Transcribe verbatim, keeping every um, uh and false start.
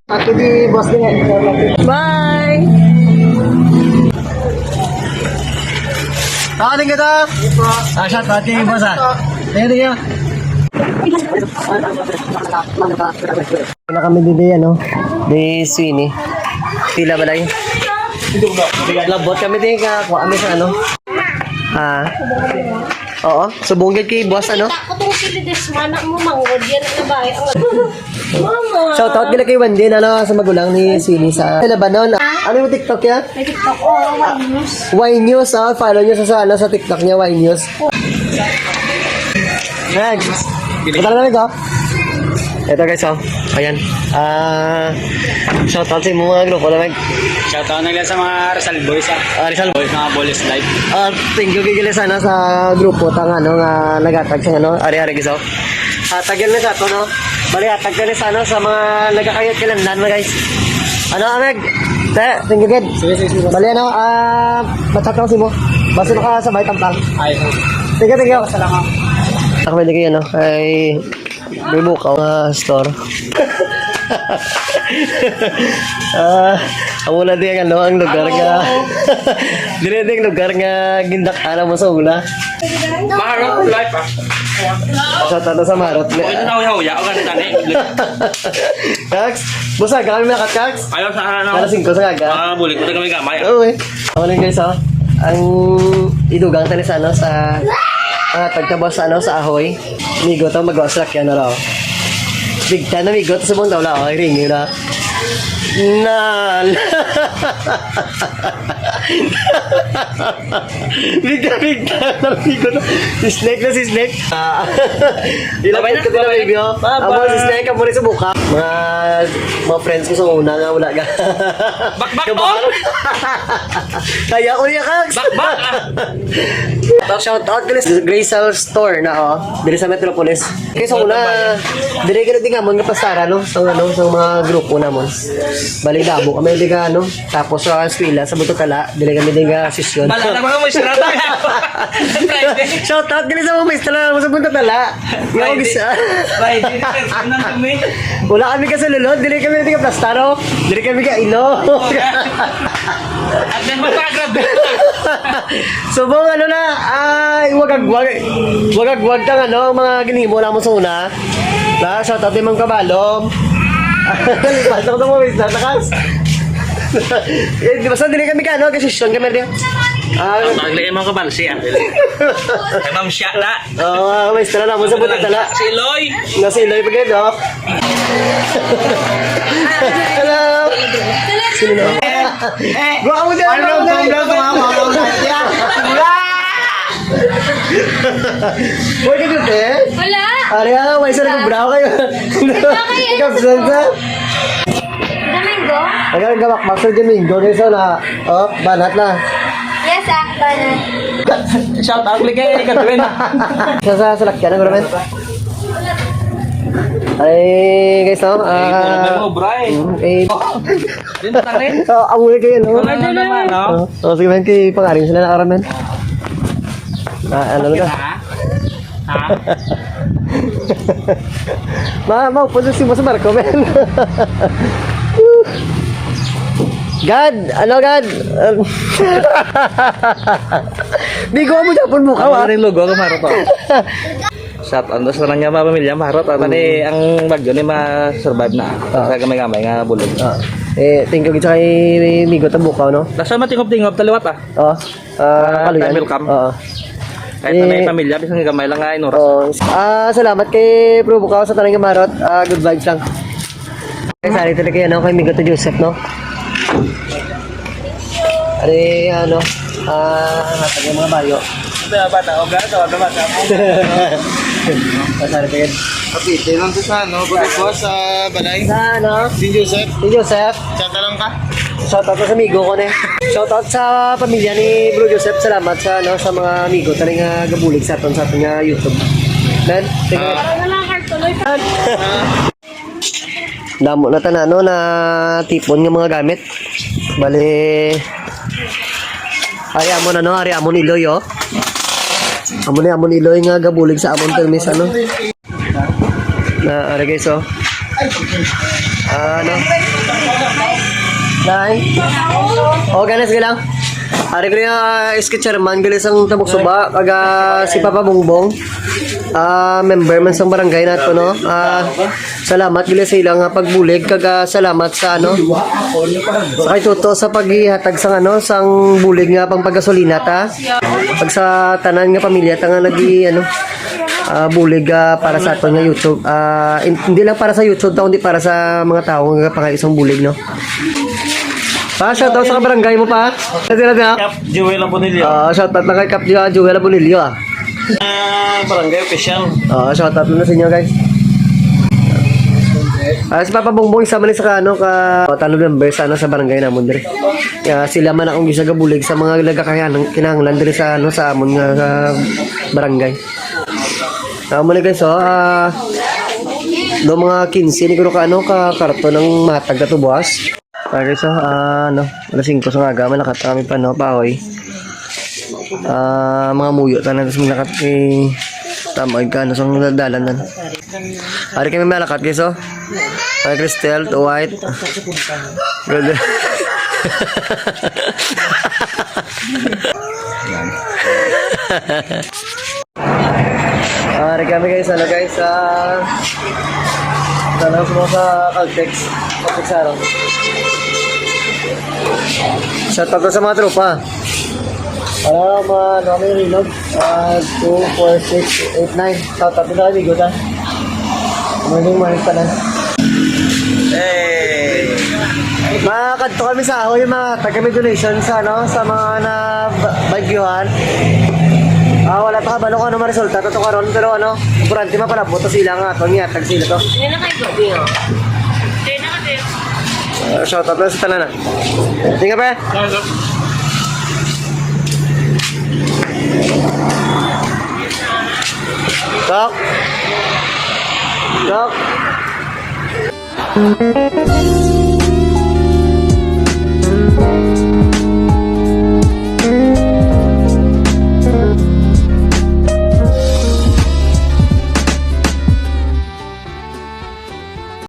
Ate di boss din eh. Bye! Tao din kita! Ah, shout out kay boss ah. Thank you, thank you. Na kami din, ano? Di Sweeney. Pila ba lang? Labot kami din, ka, kuha kami sa ano? Ah. Oo, subong gid kay boss, ano? Ako tong sili this man, mo mangod yan, ano ba? Mama. Shout out gila kay Wendy, ano, sa magulang ni Sweeney sa Lebanon. Ano yung TikTok niya? May TikTok ko, Wine News. Wine News, ah, follow niyo sa, sa, ano, sa TikTok niya, Wine News. Next. Kita na lang ito. Ito guys, oh. Ayan. Ah, shout out sa imong mga grupo na mag- Shout out na lang sa mga Rizal Boys, ah. Ah, Rizal Boys, mga Bolis Life. Ah, thank you kay guys, ano, sa grupo tang, ano, nga nagatag sa, ano, ari-ari guys, oh. Hatag yan na sa ato, no? Bali, hatag ka na sa, ano, sa mga nagakayot kay Landan, mga guys. Ano, Ameg? Te, thank you, kid. Sige, sige, sige. Bali, ano, ah, matatang si mo. Basta nakasabay tampang. Ay. Thank you, thank you. Salamat. Ako may lagay, ano, ay, may bukaw nga store. Ah, amo na di ang, ano, ang lugar nga. Dili di ang lugar nga gindak-ala mo sa una. Maharot life, ah. Sa tanda sa Marot. Pwede na huya-huya, o ganun, tani. Kax, busa, kami mga Kax. Ayaw sa ano. Alas singko sa aga. Ah, bulik ko na kami gamay, ah. Oo, eh. Ako lang, guys, oh. Ang idugang tani sa, ano, sa, ah, pagtabos sa, ano, sa Ahoy. Migo to, magawa sa lakyan na raw. Bigtan na migo to sa mong daw, oh. Ringi na. Nan. Bigtan, bigtan na migo to. Si Snake na, si Snake. Ah. Ilang Babay na, ka din, babay na. Baby, oh. Bye-bye. Amo si Snake, amo rin sa buka. Mga, mga friends ko sa una nga wala ka. Bakbak, Kabakal. Oh! Kaya, uli ka. Bakbak, ah. Shout out, guys. Grisel Store na, oh. Diri sa Metropolis. Kay sa una, diri gid di nga mo nga pasara, no? Sa, ano, sa mga grupo namon. Bali, damo kami di ka, ano? Tapos sa eskwela, sa Buntutala, dili kami din nga sesyon. Bala na mga muestra tayo. Friday. Shout out gani sa mga muestra na sa Buntutala. Nga Friday. Umpisa. Friday, personal kami. Wala kami kasululod, dili kami di ka plastaro, dili kami ka ilo. At then, magpagrabe. Subong, ano na, ay, wagagwag, wagagwag tang, ano, ang mga ginhimo namon sa una. Na, shout out kay Mang Kabalom. Pasok na mo, Mister Takas. Eh, di ba, sa dili kami ka, ano, kasisyon kami, di? Ah, ang tagli kay Mang Kabalsi, ah. Kay Ma'am Siya na. Oo, ah, maestra na mo sa Buntutala. Si Eloy. Na si Eloy pa gid, oh. Hello. Sino na? Eh, eh. Bro, ako dyan, ano bro, ang bro, bro, bro, bro, bro, bro. Uy, ka dito, eh? Wala. Ari, ah, may isa nag-brow kayo. Ikaw kayo. Ikaw, Santa. Domingo? Ang galing gawak, Master Domingo, guys, oh, na, oh, banat na. Yes, ah, banat. Shout out, ligay, Kadwin. Sa, sa, sa lakyan, ang gawin. Ay, guys, oh, ah, ay, mo, bray. Mm, eh. Din, tangin. Oh, ang ulit kayo, no? Ano naman, no? Oh, oh, sige, man, kay pangaring sila na karamen. Ah, ano na? Ha? Ma, ma, puso si Boss Marco, men. God, ano, God? Bigo mo, Japon mo ka, wa? Ang logo, ako, Marco. Shout out sa lang nga mga pamilya, Marot. At ni ang bagyo ni ma-survive na. Ah. Sa gamay-gamay nga bulog. Ah. Eh, thank you gid sa kay Migo Tabukaw, no? Nasa matingop-tingop, taliwat, ah. Oh. Ah, ah, kaluyan. Time will come. Oo. Kahit na may pamilya, bisan gamay lang nga inuras. Oo. Ah, salamat kay Bro Bukaw sa tanan nga Marot. Ah, good vibes lang. Kay sali talaga yan, no? Kay Migo to Joseph, no? Ari, ano, ah, hatag yung mga bayo. Ito yung bata, o gano'n, tawag na bata. Pasali ka yan. Kapite lang to sa, ano, bukas sa balay. Sa, ano? Sin Joseph. Sin Joseph. Chat na lang ka. Shout out sa amigo ko, ne. Shout out sa pamilya ni Bro Joseph. Salamat sa, ano, sa mga amigo tani nga gabulig sa aton, sa aton nga YouTube. Man, tingnan. Ah. Damo na tanan, no, na tipon nga mga gamit. Bali, ari amon, ano, ari amon Iloy, oh. Amo ni amon Iloy nga gabulig sa amon permis, ano. Na, ari guys, oh. Ano? Nay? O, gani, sige lang. Ari ko yung, ah, S K chairman, gali sang Tabok Suba, kag, ah, si Papa Bongbong. Ah, member man sang barangay nato, no? Ah, salamat gali sa ilang, ah, pagbulig, kag, ah, salamat sa, ano, sa kay Toto sa paghihatag sang, ano, sang bulig nga pang paggasolina ta. Kag sa tanan nga pamilya ta nga nagi, ano, ah, bulig, ah, para sa aton nga YouTube. Ah, in-, hindi lang para sa YouTube ta, kundi para sa mga tawo nga pangayo sang bulig, no? Pa, shout out sa kabarangay mo, pa. Sa sila na. Cap Joel Abonillo. Ah, shout out lang kay Cap Jo-, Joel Abonillo, ah. Ah, barangay official. Ah, shout out na sa inyo, guys. Ah, si Papa Bongbong, isa man ni sa ka, ano, ka, tanod member sa, ano, sa barangay namon diri. Kaya sila man akong gisa gabulig sa mga nagakayan-, kinahanglan diri sa, ano, sa amon nga, nga barangay. Amo ni, guys, oh, ah, do mga quince ni kuno ka, ano, ka karton ang matag ka to buwas. Ah, guys, oh, ah, ano, alas singko sa aga, malakat kami pa, no, pahoy. Ah, mga muyo tanan, tas malakat kay tamay ka, ano, sa mga dalan, ano. Ari kami malakat, guys, oh. May Cristel, to white. Good. Ari kami, guys, ano, guys, sa, sa, ano, sa, sa Caltex. Caltex, ano. Shout out sa mga tropa. Ano, mga, ano, kami rin, no? Ah, two, four, six, eight, nine. Shout out dito kay Bigo, ta. Morning, morning pa na. Hey. Mga kadto kami sa Ahoy, mga tag kami donation sa, ano, sa mga na ba-, bagyuhan. Ah, wala pa kabalo kung ano maresulta to, to karon, pero, ano, importante mapalabot to sila nga ato, niya tag sila to. Hindi na kayo gabi, oh. Hindi na kasi. Ah, shout out na sa tanan, ah. Tingnan pa. Kak. Kak.